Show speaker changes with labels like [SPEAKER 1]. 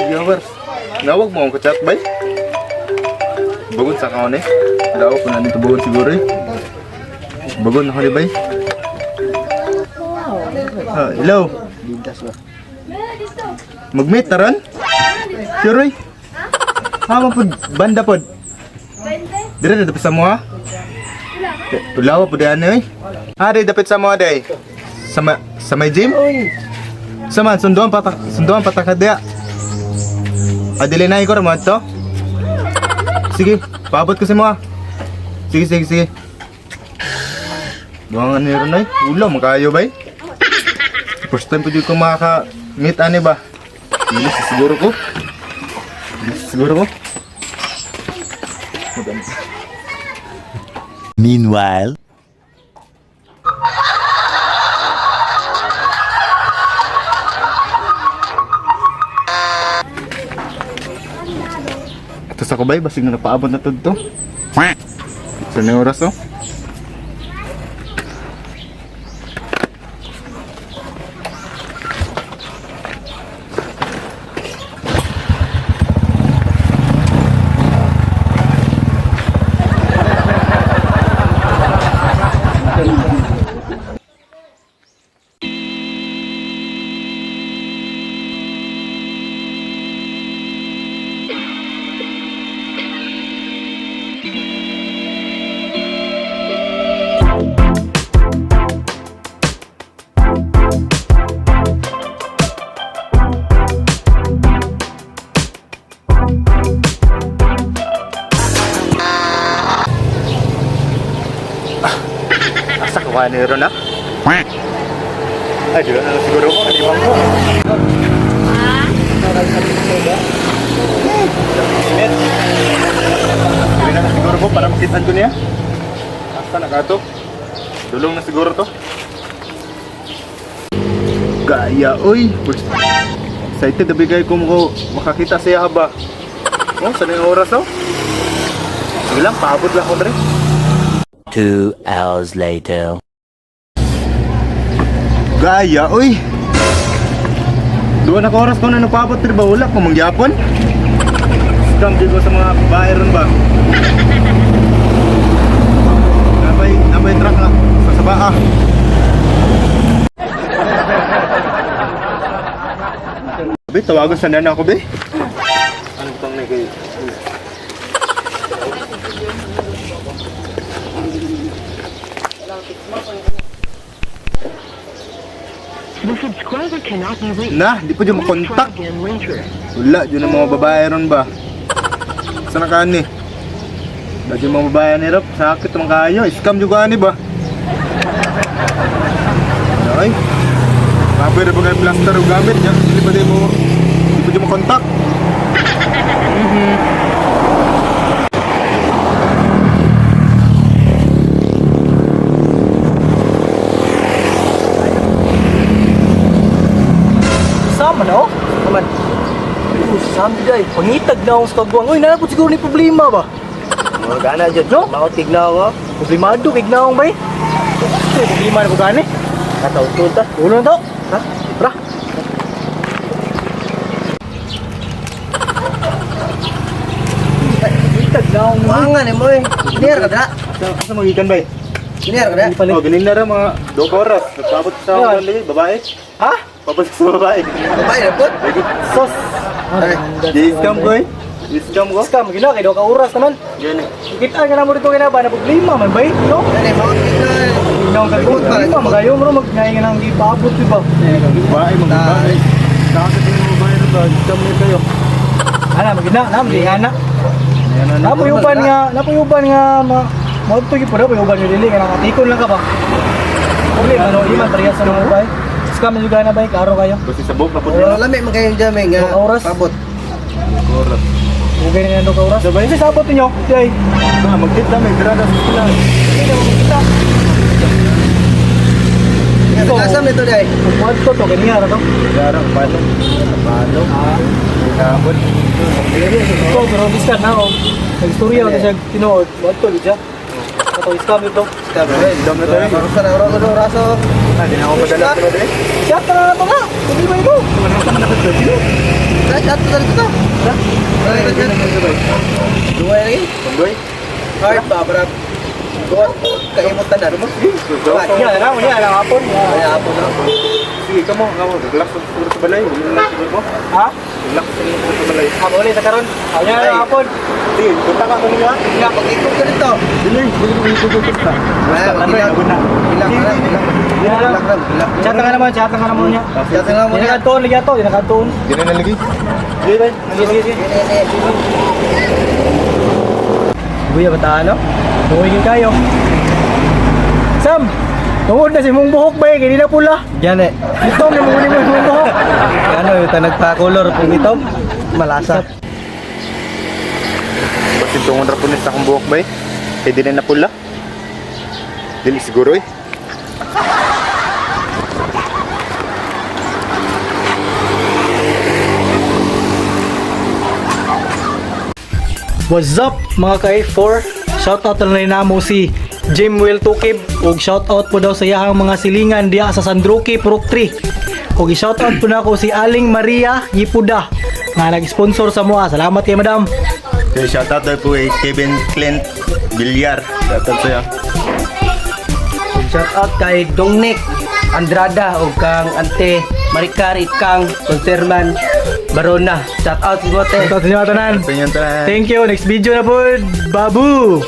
[SPEAKER 1] Yawar. Nawag mo akong kachat, bay? Bagon sa kaon eh. Daw ko na dito bagon siguro eh. Bagon ako ni bay. Ah, hello. Mag-meet taron? Sure eh. Ha, man pod banda pod. Dire na dapat sa mo ha? Tulawa pod ano eh. Ha, dire dapat sa mo day. Sa may gym? Sa man sunduan patak ka diya. Adili na ikaw mo to. Sige, paabot ko sa mga. Sige, sige, sige. Buwangan ni Ronay. Ulo, makayo bay. First time po dito ko makaka-meet ani ba? Ilis siguro ko. Ilis siguro ko. Maganda.
[SPEAKER 2] Meanwhile.
[SPEAKER 1] Ito sa kubay, basig na napaabot na to dito. Sa na oras oh. Asa ko ni Ron ah? Ay, di na siguro ko. Kalimang ko. Init. Dili na siguro ko para makitaan ko niya. Asa na ka to? Dulong na siguro to. Gaya, oy. First, excited na bigay ko mo makakita siya ba? Oh, sa yung oras oh? Sige lang, paabot lang ko dre.
[SPEAKER 2] 2 hours later.
[SPEAKER 1] Gaya, oy! Duwa na ka oras ko na napabot, pero ba wala ko mangyapon? Scam di ko sa mga babae ron ba? Nabay truck na sa sabaa. Be, tawagan sa nana ko, be. Ano tong nagay?
[SPEAKER 3] The subscriber cannot be reached.
[SPEAKER 1] Na, di pa dyan
[SPEAKER 3] Please try
[SPEAKER 1] makontak.
[SPEAKER 3] again later.
[SPEAKER 1] Wala, dyan ang mga babae ron ba? Saan na ka ni? Wala dyan mga babae ni Rap. Sakit naman kayo. Scam juga ni ba? Ay. Baboy na ba kayo plaster o gamit niya? Hindi pa di mo, hindi pa di mo kontak.
[SPEAKER 4] Sama na oh. Naman. Uy, sama day. Pangitag na akong sa kagwang. Uy, nanakot siguro ni problema ba?
[SPEAKER 5] Mga gana dyan.
[SPEAKER 4] No?
[SPEAKER 5] Mautig na ako.
[SPEAKER 4] Problemado, kay gnaong bay. Ay, problema na ko gani.
[SPEAKER 5] Katautol ta.
[SPEAKER 4] Ulo na to. Ha? Tara. Ay, Pangitag na akong
[SPEAKER 5] Wangan eh mo eh. Kinir ka dra.
[SPEAKER 1] Asa magikan ba eh?
[SPEAKER 5] Kinir ka dra.
[SPEAKER 4] Palit.
[SPEAKER 1] Oh, galing na rin mga 2 oras. Nagpabot sa
[SPEAKER 4] Ayun.
[SPEAKER 1] ako ng babae.
[SPEAKER 4] Ha?
[SPEAKER 1] Pabot sa babae.
[SPEAKER 5] Babae na po.
[SPEAKER 1] Lagi.
[SPEAKER 4] Sos.
[SPEAKER 5] Ay.
[SPEAKER 1] Di scam ko eh. Di scam ko.
[SPEAKER 4] Scam, gina kay do ka oras naman.
[SPEAKER 1] Yan eh.
[SPEAKER 4] Kita ka na mo dito kina ba na problema man bay, no?
[SPEAKER 5] Ano mautig na.
[SPEAKER 4] Ginaong kagwang. Problema magayo mo magnay nga nang gipaabot di ba?
[SPEAKER 1] Babae, mga babae. Sakit yung mga babae ron ba? Scam niya kayo.
[SPEAKER 4] Ana magina, na mali ana.
[SPEAKER 1] Yan na.
[SPEAKER 4] Napoy uban nga ma maudto gyud po na uban nga dili nga nakatikon lang ka ba. Problema no, iman parehas sa mga bay. Scam juga na bay, karo kayo.
[SPEAKER 1] Basta sa buhok na po
[SPEAKER 5] Pero lami man kayong jamming nga.
[SPEAKER 4] Mga oras.
[SPEAKER 5] Pabot.
[SPEAKER 1] Oras.
[SPEAKER 4] Ugay na nando ka oras.
[SPEAKER 1] Sabay?
[SPEAKER 4] Kasi sabot ninyo, day.
[SPEAKER 1] Ah, magkita may grada sa sila.
[SPEAKER 4] Hindi na makita.
[SPEAKER 5] Tagasam nito day.
[SPEAKER 4] Kung to to kaniya ra to.
[SPEAKER 1] Garang palo. Palo. Kabot.
[SPEAKER 4] Ito, pero biskan na oh. Nag-istorya ko siya tinuod. Moadto gid siya. Ato scam ito.
[SPEAKER 5] Scam.
[SPEAKER 1] Dam na tayo.
[SPEAKER 5] Karusa na oro ko raso.
[SPEAKER 1] Ah, di na ako padala ko na
[SPEAKER 4] Siya ka na to nga. Hindi ba ito?
[SPEAKER 5] Ay, ato dali to. Dali to. Duwa lagi.
[SPEAKER 1] Pandoy.
[SPEAKER 5] Hard ba para kuan kaimot tanan mo.
[SPEAKER 4] Niya na lang, niya lang hapon.
[SPEAKER 5] Ay apo na.
[SPEAKER 1] Sige, kamo, kamo. Relax sa siguro sa balay. Wala na siguro mo.
[SPEAKER 4] Ha?
[SPEAKER 1] Relax sa siguro sa balay.
[SPEAKER 4] Ah, uli sa karon. Ah, niya na lang hapon.
[SPEAKER 1] Sige, punta ka kung niya.
[SPEAKER 5] Nga pag-ikot ka dito.
[SPEAKER 1] Dili, dili ko ikot ka.
[SPEAKER 5] Ay,
[SPEAKER 1] Tanay,
[SPEAKER 5] magilak.
[SPEAKER 1] na.
[SPEAKER 5] Bilak na, bilak.
[SPEAKER 4] Niya na lang.
[SPEAKER 5] Bilak na, bilak.
[SPEAKER 4] Chat na ka naman, chat na ka naman niya.
[SPEAKER 5] Chat na mo
[SPEAKER 4] Di
[SPEAKER 5] niya.
[SPEAKER 4] na kantoon, lagi ato, di na kantoon.
[SPEAKER 1] Dili na lagi.
[SPEAKER 4] Sige, bay. Sige, sige, sige.
[SPEAKER 5] Buya ba no?
[SPEAKER 4] Buhay kayo. Sam, tungod na si mong buhok ba eh, kaya di na pula.
[SPEAKER 5] Yan eh.
[SPEAKER 4] Itom na mong mong buhok.
[SPEAKER 5] Ano, yung nagpa-color kung itom, malasa.
[SPEAKER 1] Basin tungon ra po ni sa akong buhok bay. Kay dili na pula. Dili siguro eh.
[SPEAKER 4] What's up mga ka-F4? Shoutout na lang namo si Jim Will Tukib ug shoutout po daw sa iyahang mga silingan diha sa San Roque, Purok 3. Ug i-shoutout po nako si Aling Maria Gipuda nga nag-sponsor sa moa. Salamat kay madam.
[SPEAKER 1] Okay, shoutout daw po kay Kevin Clint Villar. Shoutout sa'yo.
[SPEAKER 5] Shout out kay Dongnik Andrada o kang Ante Maricar Ikang Conserman Barona. Shout out sa bote.
[SPEAKER 4] Shoutout sa inyo tanan.
[SPEAKER 1] Sa inyo tanan.
[SPEAKER 4] Thank you. Next video na po. Babu!